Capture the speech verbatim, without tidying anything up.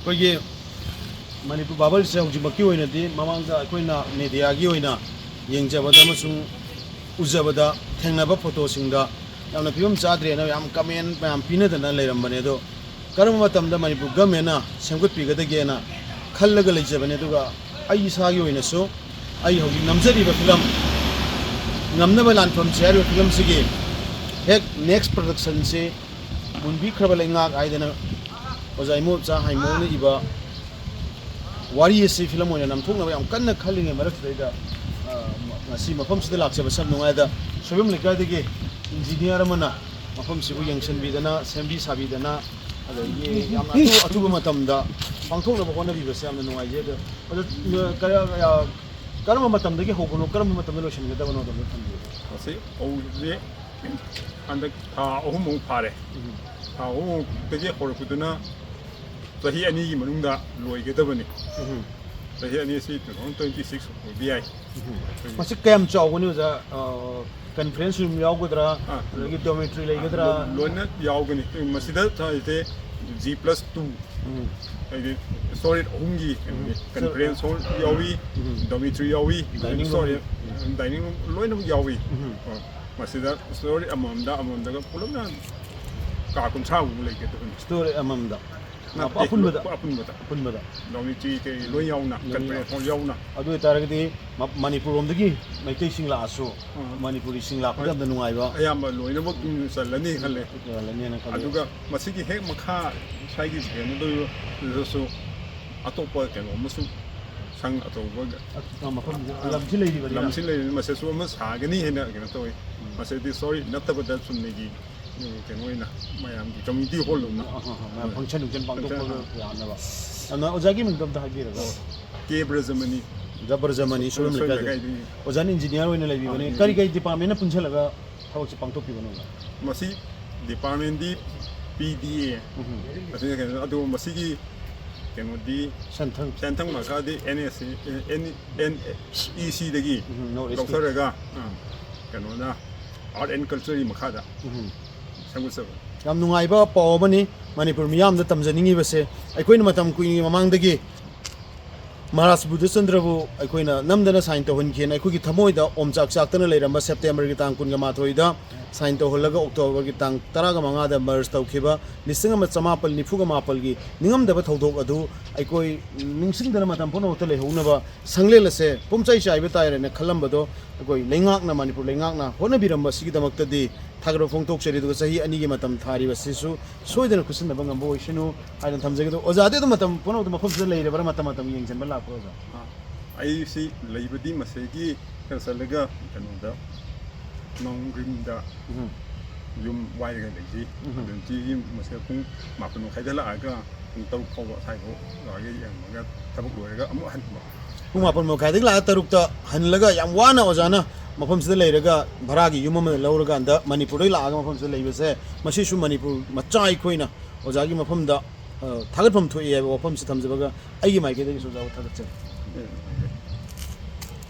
ꯑꯩꯈꯣꯏꯒꯤ ꯃꯅꯤꯄꯨꯔ ꯕꯥꯕꯜꯁꯦ ꯍꯧꯖꯤꯛꯃꯛꯀꯤ ꯑꯣꯏꯅꯗꯤ, ꯃꯃꯥꯡꯗ ꯑꯩꯈꯣꯏꯅ ꯃꯦꯗꯤꯌꯥꯒꯤ ꯑꯣꯏꯅ ꯌꯦꯡꯖꯕꯗ ꯑꯃꯁꯨꯡ ꯎꯖꯕꯗ, ꯊꯦꯡꯅꯕ ꯐꯣꯇꯣꯁꯤꯡꯗ ꯌꯥꯝꯅ ꯐꯤꯕꯝ ꯆꯥꯗ꯭ꯔꯦꯅ ꯌꯥꯝ ꯀꯃꯦꯟ ꯃꯌꯥꯝ ꯄꯤꯅꯗꯅ ꯂꯩꯔꯝꯕꯅꯦ꯫ ꯑꯗꯣ ꯀꯔꯝꯕ ꯃꯇꯝꯗ ꯃꯅꯤꯄꯨꯔ ꯒꯃꯦꯟꯅ ꯁꯦꯝꯒꯠꯄꯤꯒꯗꯒꯦꯅ ꯈꯜꯂꯒ ꯂꯩꯖꯕꯅꯦ꯫ ꯑꯗꯨꯒ ꯑꯩ ꯏꯁꯥꯒꯤ ꯑꯣꯏꯅꯁꯨ ꯑꯩ ꯍꯧꯖꯤꯛ ꯅꯝꯖꯔꯤꯕ ꯐꯤꯂꯝ ꯉꯝꯅꯕ ꯂꯥꯟꯐꯝꯁꯦ ꯍꯥꯏꯔꯤꯕ ꯐꯤꯂꯝꯁꯤꯒꯤ ꯍꯦꯛ ꯅꯦꯛꯁ ꯄ꯭ꯔꯗꯛꯁꯟꯁꯤ ꯃꯨꯟꯕꯤꯈ꯭ꯔꯕ ꯂꯩꯉꯥꯛ ꯍꯥꯏꯗꯅ ꯑꯣꯖꯥ ꯏꯃꯣꯝꯆꯥ ꯍꯥꯏꯃꯣꯝꯅ ꯏꯕ ꯋꯥꯔꯤ ꯑꯁꯤ ꯐꯤꯂꯝ ꯑꯣꯏꯅ ꯅꯝꯊꯣꯛꯅꯕ ꯌꯥꯝ ꯀꯟꯅ ꯈꯜꯂꯤꯉꯩ ꯃꯔꯛꯁꯤꯗꯩꯗ, ꯑ, ꯉꯁꯤ ꯃꯐꯝꯁꯤꯗ ꯂꯥꯛꯆꯕ ꯁꯛ ꯅꯨꯡꯉꯥꯏꯗ ꯁꯣꯏꯕꯝ ꯂꯩꯀꯥꯏꯗꯒꯤ ꯏꯟꯖꯤꯅꯤꯌꯥꯔ ꯑꯃꯅ ꯃꯐꯝꯁꯤꯕꯨ ꯌꯦꯡꯁꯤꯟꯕꯤꯗꯅ, ꯁꯦꯝꯕꯤ ꯁꯥꯕꯤꯗꯅ, ꯑꯗꯒꯤ ꯌꯥꯝꯅ ꯑꯊꯨ-, ꯑꯊꯨꯕ ꯃꯇꯝꯗ ꯄꯥꯡꯊꯣꯛꯅꯕ ꯍꯣꯠꯅꯕꯤꯕꯁꯦ ꯌꯥꯝꯅ ꯅꯨꯡꯉꯥꯏꯖꯩ꯫ ꯑꯗꯣ, ꯑꯗꯣ, ꯀ-, ꯀ-, ꯀꯔꯝꯕ ꯃꯇꯝꯗꯒꯤ ꯍꯧꯕꯅꯣ, ꯀꯔꯝꯕ ꯃꯇꯝꯗ ꯂꯣꯏꯁꯤꯟꯒꯗꯕꯅꯣ ꯑꯗꯣꯝꯅ ꯊꯝꯕꯤꯌꯨ꯫ ꯃꯁꯤ ꯍꯧꯕꯁꯦ ꯍꯟꯗꯛ ꯊꯥ ꯑꯍꯨꯝꯃꯨꯛ ꯐꯥꯔꯦ꯫ ꯎꯝ꯫ ꯊꯥ ꯑꯍꯨꯝꯃꯨꯛꯇꯒꯤ ꯍꯧꯔꯛꯄꯗꯨꯅ ꯆꯍꯤ ꯑꯅꯤꯒꯤ ꯃꯅꯨꯡꯗ ꯂꯣꯏꯒꯗꯕꯅꯤ꯫ ꯎꯝ꯫ ꯆꯍꯤ ꯑꯅꯤ ꯑꯁꯤ two thousand twenty six ꯑꯣꯏꯕ ꯌꯥꯏ꯫ ꯎꯝ꯫ ꯃꯁꯤ ꯀꯌꯥꯝ ꯆꯥꯎꯒꯅꯤ, ꯑꯣꯖꯥ? ꯑ, ꯀꯟꯐ꯭ꯔꯦꯟꯁ ꯔꯨꯝ ꯌꯥꯎꯒꯗ꯭ꯔꯥ? ꯑꯥ꯫ ꯑꯗꯒꯤ ꯗꯣꯔꯃꯤꯇ꯭ꯔꯤ ꯂꯩꯒꯗ꯭ꯔꯥ? ꯂꯣꯏꯅ ꯌꯥꯎꯒꯅꯤ꯫ ꯃꯁꯤꯗ ꯊꯥꯔꯤꯁꯦ G plus two꯫ ꯎꯝ꯫ ꯍꯥꯏꯗꯤ ꯁ꯭ꯇꯣꯔꯦꯖ ꯑꯍꯨꯝꯒꯤ ꯀꯩꯅꯣꯅꯤ꯫ ꯎꯝ꯫ ꯀꯟꯐ꯭ꯔꯦꯟꯁ ꯍꯣꯜ ꯌꯥꯎꯏ, ꯎꯝ꯫ ꯗꯣꯔꯃꯤꯇ꯭ꯔꯤ ꯌꯥꯎꯏ, dining room. Storage, dining room ꯂꯣꯏꯅꯃꯛ ꯌꯥꯎꯏ꯫ ꯎꯝ꯫ ꯑ, ꯃꯁꯤꯗ ꯁ꯭ꯇꯣꯔꯦꯖ ꯑꯃꯃꯝꯗ, ꯑꯃꯃꯝꯗꯒ ꯄꯨꯂꯞꯅ ꯀꯥ ꯀꯨꯟꯊ꯭ꯔꯥꯃꯨꯛ ꯂꯩꯒꯗꯕꯅꯤ꯫ ꯁ꯭ꯇꯣꯔꯦꯖ ꯑꯃꯃꯝꯗ? ꯅꯠꯇꯦ, ꯑꯄꯨꯟꯕꯗ? ꯑꯄꯨꯟꯕꯗ꯫ ꯑꯄꯨꯟꯕꯗ꯫ ꯗꯣꯔꯃꯤꯇ꯭ꯔꯤ ꯀꯩ ꯂꯣꯏ ꯌꯥꯎꯅ, ꯂꯣꯏ ꯀꯟꯐ꯭ꯔꯦꯟꯁ ꯍꯣꯜ ꯌꯥꯎꯅ꯫ ꯑꯗꯨ ꯑꯣꯏꯇꯥꯔꯒꯗꯤ ꯃ-, ꯃꯅꯤꯄꯨꯔ ꯂꯣꯝꯗꯒꯤ ꯃꯩꯇꯩꯁꯤꯡ ꯂꯥꯛꯑꯁꯨ, ꯑꯥ꯫ ꯃꯅꯤꯄꯨꯔꯤꯁꯤꯡ ꯂꯥꯛꯄꯗ ꯍꯣꯏ꯫ ꯌꯥꯝꯅ ꯅꯨꯡꯉꯥꯏꯕ꯫ ꯑꯌꯥꯝꯕ ꯂꯣꯏꯅꯃꯛ ꯑꯗꯨꯝ ꯆꯜꯂꯅꯤ ꯈꯜꯂꯦ꯫ ꯆꯜꯂꯅꯤꯅ ꯈꯜꯂꯦ꯫ ꯑꯗꯨꯒ ꯃꯁꯤꯒꯤ ꯍꯦꯛ ꯃꯈꯥ ꯁ꯭ꯋꯥꯏꯒꯤ ꯀꯩꯅꯣꯗꯨꯗꯁꯨ ꯑꯇꯣꯞꯄ ꯀꯩꯅꯣ ꯑꯃꯁꯨ ꯁꯪ ꯑꯆꯧꯕ ꯑ-, ꯑ, ꯃꯐꯝ, ꯑ, ꯂꯝꯁꯤ ꯂꯩꯔꯤꯕꯅꯤꯅ꯫ ꯂꯝꯁꯤ ꯂꯩꯔꯤꯕꯅꯤꯅ ꯃꯁꯤꯁꯨ ꯑꯃ ꯁꯥꯒꯅꯤ ꯍꯥꯏꯅ ꯀꯩꯅꯣ ꯇꯧꯋꯤ꯫ ꯎꯝ꯫ ꯃꯁꯤꯗꯤ ꯁꯣꯔꯤ ꯅꯠꯇꯕꯗ ꯆꯨꯝꯅꯒꯤ ꯎꯝ, ꯀꯩꯅꯣ ꯑꯣꯏꯅ ꯃꯌꯥꯝꯒꯤ ꯀꯝꯃ꯭ꯌꯨꯅꯤꯇꯤ ꯍꯣꯜ ꯑꯣꯏꯅ꯫ ꯑ, ꯑ, ꯑ, ꯃꯌꯥꯝ ꯐꯪꯁꯟ ꯅꯨꯡꯁꯟ ꯄꯥꯡꯊꯣꯛꯄ ꯐꯪꯁꯟ, ꯑ꯫ ꯌꯥꯅꯕ꯫ ꯑꯗꯨꯅ ꯑꯣꯖꯥꯒꯤ ꯃꯤꯡꯗꯣ ꯑꯝꯇ ꯍꯥꯏꯕꯤꯔꯒ꯫ ꯑꯣ, ꯀꯦ ꯕ꯭ꯔꯖꯃꯅꯤ꯫ ꯕ꯭ꯔꯖꯃꯅꯤ, ꯁꯣꯏꯕꯝ ꯁꯣꯏꯕꯝ ꯂꯩꯀꯥꯏꯗꯒꯤ꯫ ꯂꯩꯀꯥꯏꯗꯒꯤ꯫ ꯑꯣꯖꯥꯅ ꯏꯟꯖꯤꯅꯤꯌꯥꯔ ꯑꯣꯏꯅ ꯂꯩꯕꯤꯕꯅꯤ꯫ ꯑ, ꯀꯔꯤ ꯀꯔꯤ ꯗꯤꯄꯥꯔꯠꯃꯦꯟꯅ ꯄꯨꯟꯁꯤꯜꯂꯒ ꯊꯕꯛꯁꯦ ꯄꯥꯡꯊꯣꯛꯄꯤꯕꯅꯣ? ꯃꯁꯤ ꯗꯤꯄꯥꯔꯠꯃꯦꯟꯗꯤ P D A꯫ ꯎꯝ꯫ ꯑꯁꯤꯅ ꯀꯩꯅꯣ, ꯑꯗꯨ ꯃꯁꯤꯒꯤ ꯀꯩꯅꯣꯗꯤ ꯁꯦꯟꯊꯪ꯫ ꯁꯦꯟꯊꯪ ꯃꯈꯥꯗꯤ N S C, ꯑꯦ, N-, N E C ꯗꯒꯤ ꯎꯝ, North East ꯀꯤ꯫ ꯂꯧꯊꯔꯒ, ꯑ, ꯀꯩꯅꯣꯅ ꯑꯥꯔꯠ ꯑꯦꯟ ꯀꯜꯆꯔꯒꯤ ꯃꯈꯥꯗ ꯎꯝ꯫ ꯁꯦꯝꯒꯠꯆꯕ꯫ ꯌꯥꯝ ꯅꯨꯡꯉꯥꯏꯕ ꯄꯥꯎ ꯑꯃꯅꯤ꯫ ꯃꯅꯤꯄꯨꯔ ꯃꯤꯌꯥꯝꯗ ꯇꯝꯖꯅꯤꯡꯉꯤꯕꯁꯦ, ꯑꯩꯈꯣꯏꯅ ꯃꯇꯝ ꯀꯨꯏꯅꯒꯤ ꯃꯃꯥꯡꯗꯒꯤ ꯃꯍꯥꯔꯥꯖ ꯕꯨꯙꯆꯟꯗ꯭ꯔꯕꯨ ꯑꯩꯈꯣꯏꯅ ꯅꯝꯗꯅ ꯁꯥꯏꯟ ꯇꯧꯍꯟꯈꯤꯑꯅ ꯑꯩꯈꯣꯏꯒꯤ ꯊꯃꯣꯏꯗ ꯑꯣꯝꯆꯥꯛ ꯆꯥꯛꯇꯅ ꯂꯩꯔꯝꯕ ꯁꯦꯞꯇꯦꯝꯕꯔꯒꯤ ꯇꯥꯡ ꯀꯨꯟꯒ ꯃꯥꯊꯣꯏꯗ ꯁꯥꯏꯟ ꯇꯧꯍꯜꯂꯒ ꯑꯣꯛꯇꯣꯕꯔꯒꯤ ꯇꯥꯡ ꯇꯔꯥꯒ ꯃꯉꯥꯗ ꯃꯔꯖ ꯇꯧꯈꯤꯕ ꯂꯤꯁꯤꯡ ꯑꯃ ꯆꯃꯥꯄꯜ ꯅꯤꯐꯨꯒ ꯃꯥꯄꯜꯒꯤ ꯅꯤꯡꯉꯝꯗꯕ ꯊꯧꯗꯣꯛ ꯑꯗꯨ ꯑꯩꯈꯣꯏ ꯅꯤꯡꯁꯤꯡꯗꯅ ꯃꯇꯝ ꯄꯨꯝꯅꯃꯛꯇ ꯂꯩꯍꯧꯅꯕ ꯁꯪꯂꯦꯟ ꯑꯁꯦ ꯄꯨꯝꯆꯥꯏ ꯆꯥꯏꯕ ꯇꯥꯏꯔꯦꯅ ꯈꯜꯂꯝꯕꯗꯣ ꯑꯩꯈꯣꯏ ꯂꯩꯉꯥꯛꯅ, ꯃꯅꯤꯄꯨꯔ ꯂꯩꯉꯥꯛꯅ ꯍꯣꯠꯅꯕꯤꯔꯝꯕ ꯑꯁꯤꯒꯤꯗꯃꯛꯇꯗꯤ ꯊꯥꯒꯠꯄ ꯐꯣꯡꯗꯣꯛꯆꯔꯤ꯫ ꯑꯗꯨꯒ ꯆꯍꯤ ꯑꯅꯤꯒꯤ ꯃꯇꯝ ꯊꯥꯔꯤꯕ ꯑꯁꯤꯁꯨ ꯁꯣꯏꯗꯅ ꯈꯨꯠꯁꯤꯟꯅꯕ ꯉꯝꯕ ꯑꯣꯏꯁꯅꯨ ꯍꯥꯏꯅ ꯊꯝꯖꯒꯦ꯫ ꯑꯗꯣ ꯑꯣꯖꯥꯗꯤ ꯑꯗꯨꯝ ꯃꯇꯝ ꯄꯨꯝꯅꯃꯛꯇ ꯃꯐꯝꯁꯤꯗ ꯂꯩꯔꯕ꯭ꯔꯥ? ꯃꯇꯝ ꯃꯇꯝꯒꯤ ꯌꯦꯡꯁꯤꯟꯕ ꯂꯥꯛꯄ꯭ꯔꯥ ꯑꯣꯖꯥ? ꯑꯥ, ꯑꯩꯁꯤ ꯂꯩꯕꯗꯤ ꯃꯁꯤꯒꯤ ꯈꯔ ꯆꯠꯂꯒ ꯀꯩꯅꯣꯗ ꯅꯣꯡꯒ꯭ꯔꯤꯟꯗ ꯎꯝ꯫ ꯌꯨꯝ ꯋꯥꯏꯔꯒ ꯂꯩꯖꯩ꯫ ꯎꯝ꯫ ꯑꯗꯨ ꯅꯨꯡꯇꯤꯒꯤ ꯃꯁꯤꯗ ꯄꯨꯡ ꯃꯥꯄꯟ ꯃꯈꯥꯏꯗ ꯂꯥꯛꯑꯒ ꯄꯨꯡ ꯇꯔꯨꯛ ꯐꯥꯎꯕ ꯁ꯭ꯋꯥꯏꯐꯥꯎ ꯂꯥꯛꯑꯒ ꯌꯦꯡꯉꯒ ꯊꯕꯛ ꯂꯣꯏꯔꯒ ꯑꯃꯨꯛ ꯍꯟꯕ꯫ ꯄꯨꯡ ꯃꯥꯄꯟ ꯃꯈꯥꯏꯗꯒꯤ ꯂꯥꯛꯑꯒ ꯇꯔꯨꯛꯇ ꯍꯜꯂꯒ ꯌꯥꯝ ꯋꯥꯅ ꯑꯣꯖꯥꯅ ꯃꯐꯝꯁꯤꯗ ꯂꯩꯔꯒ ꯚꯔꯥꯒꯤ ꯌꯨꯝ ꯑꯃ ꯂꯧꯔꯀꯥꯟꯗ ꯃꯅꯤꯄꯨꯔꯗꯒꯤ ꯂꯥꯛꯑꯒ ꯃꯐꯝꯁꯤꯗ ꯂꯩꯕꯁꯦ, ꯃꯁꯤꯁꯨ ꯃꯅꯤꯄꯨꯔ ꯃꯆꯥ ꯑꯩꯈꯣꯏꯅ ꯑꯣꯖꯥꯒꯤ ꯃꯐꯝꯗ, ꯑ, ꯊꯥꯒꯠꯐꯝ ꯊꯣꯛꯏ ꯍꯥꯏꯕ ꯋꯥꯐꯝꯁꯤ ꯊꯝꯖꯕꯒ ꯑꯩꯒꯤ ꯃꯥꯏꯀꯩꯗꯒꯤꯁꯨ ꯑꯣꯖꯥꯕꯨ ꯊꯥꯒꯠꯆꯔꯤ꯫